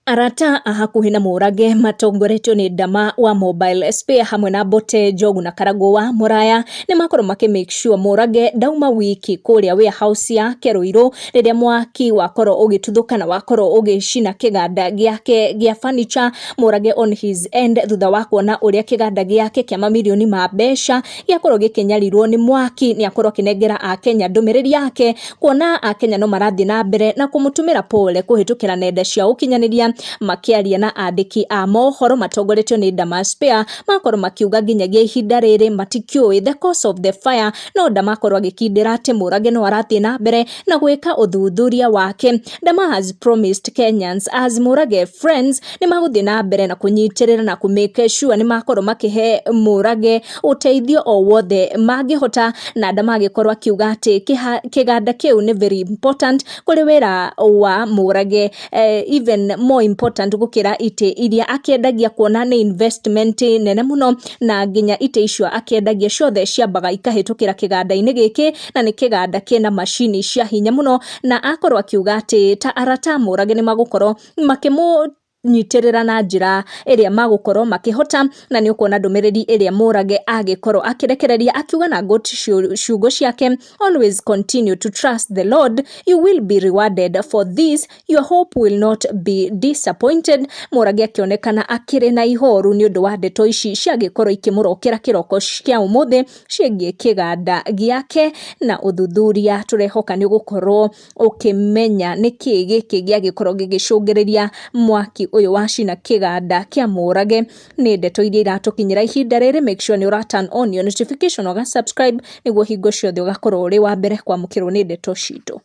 Arata a hakuhĩ na Mũrage matongoretio nĩ Ndama wa Mobile Spare hamwe na Mbote Njogu na Karagũ wa Mũraya nĩ makorwo makĩ make sure Mũrage ndauma wiki kũrĩa warehouse yake Ruiru rĩrĩa mwaki wakorwo ũgĩtuthũka na wakorwo ũgĩcina kĩganda gĩake gĩa furniture. Mũrage on his end thutha wa kuona ũrĩa kĩganda gĩake kĩa mamirioni ma mbeca gĩakorwo gĩkĩnyarirwo nĩ mwaki, nĩ akorwo akĩnengera Akenya ndũmĩrĩri yake, kuona Akenya no marathiĩ na mbere na kũmũtũmĩra pole kũhĩtũkĩra nenda cia ũkinyanĩria. Makĩaria na andĩki a mohoro matongoretio nĩ Dama Spare, makorwo makiuga nginyagia ihinda rĩrĩ matikĩũĩ the cause of the fire, no Dama akorwo agĩkindĩra atĩ Mũrage no arathiĩ na mbere na gwĩka ũthuthuria wake. Dama has promised Kenyans as Mũrage friends nĩ magũthiĩ na mbere na kũnyitĩrĩra na kũ make sure nĩ makorwo makĩhe Mũrage ũteithio o wothe mangĩhota, na Dama agĩkorwo akiuga atĩ kĩganda kĩu nĩ very important kũrĩ wĩra wa Mũrage, even more important gũkĩra itĩ iria akĩendagia, kuona nĩ investment nene mũno, na nginya itĩ icio akĩendagia ciothe ciambaga ikahĩtũkĩra kĩganda-inĩ gĩkĩ, na nĩ kĩganda kĩna macini cia hinya mũno. Na akorwo akiuga atĩ ta arata Mũrage nĩ magũkorwo makĩmũ nyitĩrĩra na njĩra ĩrĩa magũkorwo makĩhota. Na nĩ ũkuona ndũmĩrĩri ĩrĩa Mũrage agĩkorwo akĩrekereria akiuga na ngũti ciugo ciake, "Always continue to trust the Lord, you will be rewarded for this, your hope will not be disappointed." Mũrage akĩonekana akĩrĩ na ihoru nĩ ũndũ wa ndeto ici ciagĩkorwo ikĩmũrokera kĩroko kĩa ũmũthĩ ciĩgiĩ kĩganda gĩake, na ũthuthuria tũrehoka nĩ ũgũkorwo ũkĩmenya nĩkĩ gĩkĩ gĩagĩkorwo gĩgĩcũngĩrĩria mwaki ũyũ wacina kĩganda kĩa Mũrage. Nĩ ndeto iria iratũkinyĩra ihinda rĩrĩ. Make sure nĩ ũra turn on your notification, ũga subscribe nĩguo hingo ciothe ũgakorwo ũrĩ wa mbere kwamũkĩrwo nĩ ndeto citũ.